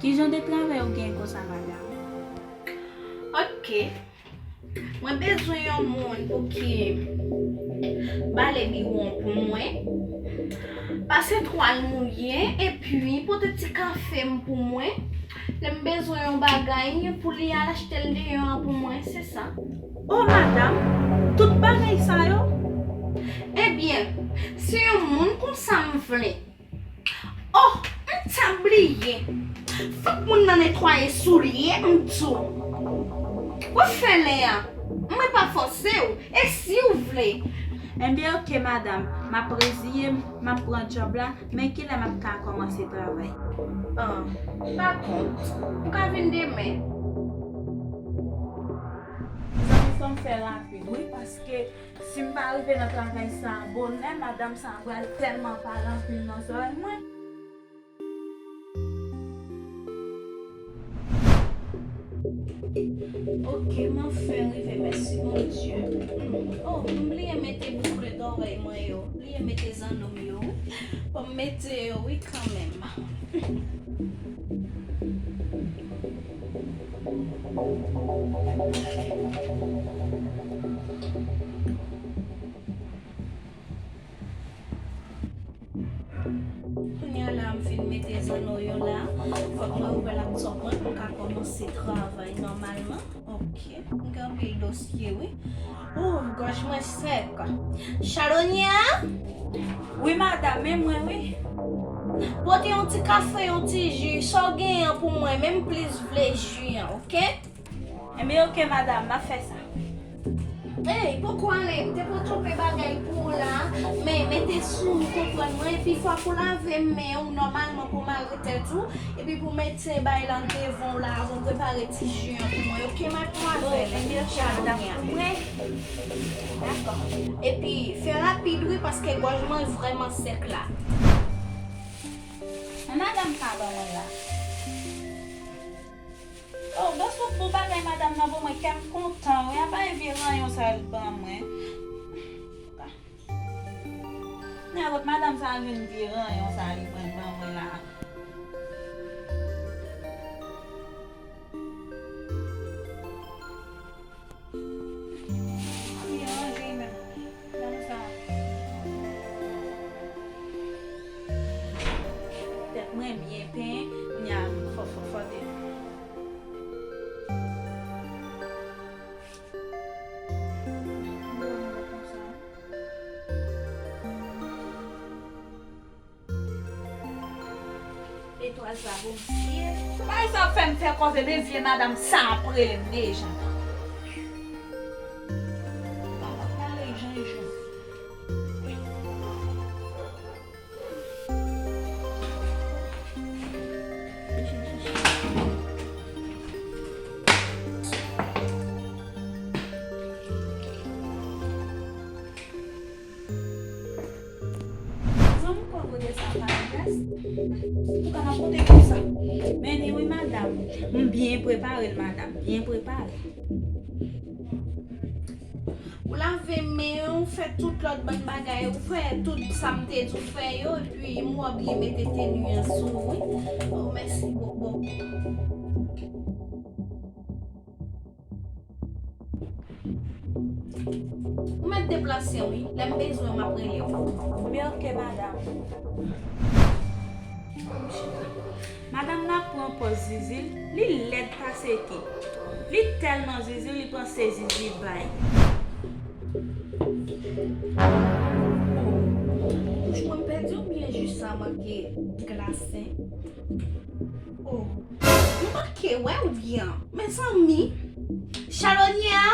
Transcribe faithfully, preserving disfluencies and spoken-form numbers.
Ki jan de travay ou gen konsa, madanm? Ok. Mwen bezwen yon moun pou ki bale biwo an pou mwen, pase twal mouye, epi pote ti kafe m pou mwen. Lè m bezwen yon bagay pou li al achte l deyò an pou mwen, se sa. Oh, madanm, tout bagay sa yo? Ebyen, se yon moun konsa m vle. Oh, m t ap bliye. Fòk moun nan netwaye soulye m tou. W ap fè lè a. Mwen pa fòse w. E si w vle? Enben, ok, madanm. M ap reziye m, m ap pran djòb la, men kilè m ap ka kòmanse travay? Ah, pa kont. Ou ka vin demen. Mezanmi, fò m fè rapid, wi, paske si m pa rive nan travay sa a bonè, madanm sa a pral tèlman pale anpil nan zòrèy mwen. Ok, m anfen rive, mèsi Bondye. Hmm. Oh, m bliye mete boucle d'oreille mwen yo. M bliye mete zanno m yo. Fò m mete yo, wi, kanmenm. Kounye a la, m fin mete zanno yo la. Fòk mwen ouvè laptop mwen pou m ka kòmanse travay nòmalman. Ok. M gen anpil dosye, wi. Oh, gòj mwen sèk. Chalonya? Wi, madanm, men mwen, wi. Pote yon ti kafe, yon ti ji, sa w genyen pou mwen, men m plis vle ji an, ok? Enben, ok, madanm, m ap fè sa. Ey, poko ale, m te pote yon pe bagay pou ou la, men mete sou ou, konprann mwen, epi fòk ou lave men w nòmalman pou mare tèt ou, epi pou mete bay la devan w la, avan w prepare ti ji an pou mwen, ok, madmwazèl? Bon, enben, ok, madanm, mwen. Dakò. Epi, fè rapid, wi, paske gòj mwen vrèman sèk la. An madanm ka ban mwen la. Oh, gras pou bon bagay madanm nan ban mwen, kè m kontan, wi, apa e vye ranyon sa l ban mwen. Nègòt madanm sa vin vye ranyon sa li pran ban mwen la. Li ranje menm. Dam sa. Tèt mwen byen penyen, kounye a fò, fò, fò te. Etwal sa bon vye. Bagay sa ap fè m fè koze de vye madanm sa ap rele m deja. Pale jan e jan. Zanmi, ou ka pote sa pa gras. Ou ka pote konsa. Men ni wi, madanm. M byen prepare l, madanm. Byen prepare. Ou lave men w, fè tout lòt bann bagay, ou fè tout sa m te di w fè yo, epi m wè w byen mete teni an sou ou, wi. Oh, mèsi, Bobo. Ou mèt deplase w, wi. Lè m bezwen w, m ap rele w. Ebyen, ok, madanm. Madanm nan pran pòz zizi l, li lèd pase ki. Li tèlman zizi l, li panse zizi bay. Bouch mwen pèdi oubyen ji sa manke glase? Oh. M manke wè w byen. Mezanmi. Chalonya,